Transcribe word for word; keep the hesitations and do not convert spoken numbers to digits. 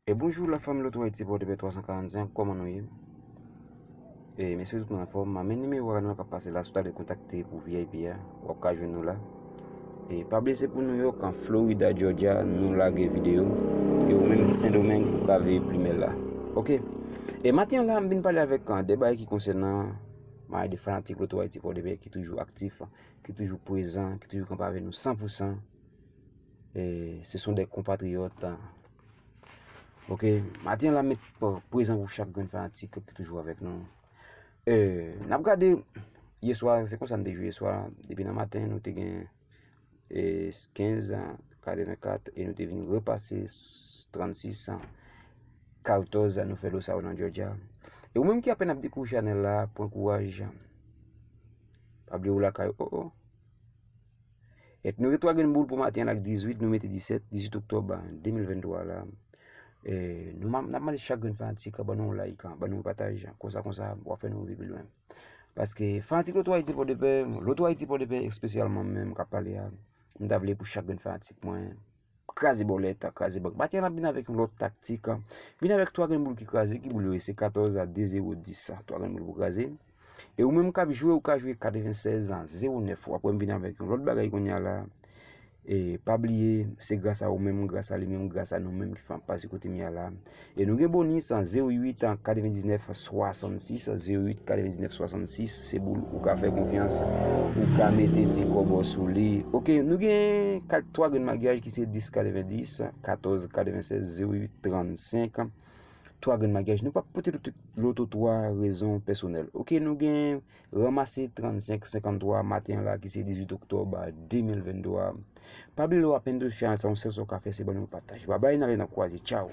E bonjou la fanmi Loto Ayiti Pòdepè twa san karannsenk, kòman nou ye? E m espere tout moun anfòm. Men nimewo a nou k ap pase la, si w ta vle kontakte pou V I P a, w ap ka jwenn nou la. E pa bliye se pou New York, an Florida, Georgia, nou lage videyo. E ou menm ki Sendomeng, ou ka veye plimèl la. Oke. E maten an la, m vin pale avèk an de bagay ki konsènan, m a de fanatik Loto Ayiti Pòdepè ki toujou aktif, ki toujou prezan, ki toujou kanpe avèk nou san pou san. E se son de konpatriyòt. Oke, maten an la met prezan pou chak grenn fanatik ki toujou avèk nou. E n ap gade yè swa, se konsa n te jwe yè swa, depi nan maten nou te gen e, kenz, katrevenkat, e nou te vin repase trannsis, katòz, nou fè Los Aos nan Georgia. E ou menm ki apèn ap dekouvri chanèl la, pran kouraj. Pa bliye ou lakay, oh, oh. Et nou gen twa grenn boul pou maten an ak dizuit, nou mete disèt, dizuit oktòb de mil venntwa la. E, nou ma-, n ap mande chak grenn fanatik, ban nou yon like, ban nou yon pataj, konsa, konsa, w ap fè nou rive pi lwen. Paske fanatik Loto Ayiti Pòdepè, Loto Ayiti Pòdepè espesyalman menm k ap pale a, m ta vle pou chak grenn fanatik mwen kraze bòlèt, kraze bank. Maten an ap vin avèk yon lòt taktik. Vin avèk twa grenn boul ki kraze, ki boul yo ye? Se katòz a de zewo dis. Twa grenn boul pou kraze. E ou menm k ap jwe, ou ka jwe katrevensèz zewo nèf. W ap wè m vin avèk yon lòt bagay kounye a la. E pa bliye, se gras a ou menm, gras a li menm, gras a nou menm ki fè m pase kote m ye a la. E nou gen bonis an zewo uit katrevendiznèf swasannsis, zewo uit katrevendiznèf swasannsis, se boul ou ka fè konfyans, ou ka mete ti kòb ou sou li. Oke, nou gen kat, twa grenn maryaj ki se dis katrevendis, katòz katrevensèz, zewo uit trannsenk. Twa grenn maryaj. Nou p ap pote loto, loto twa rezon pèsonèl. Oke, nou gen ranmase trannsenk senkanntwa maten an la ki se dizuit oktòb de mil venntwa. Pa bliye lè w ap enjoy chanèl sa, yon sèl sa w ka fè se ban nou pataj. Babay, n ale n ap kwaze. Tchaw.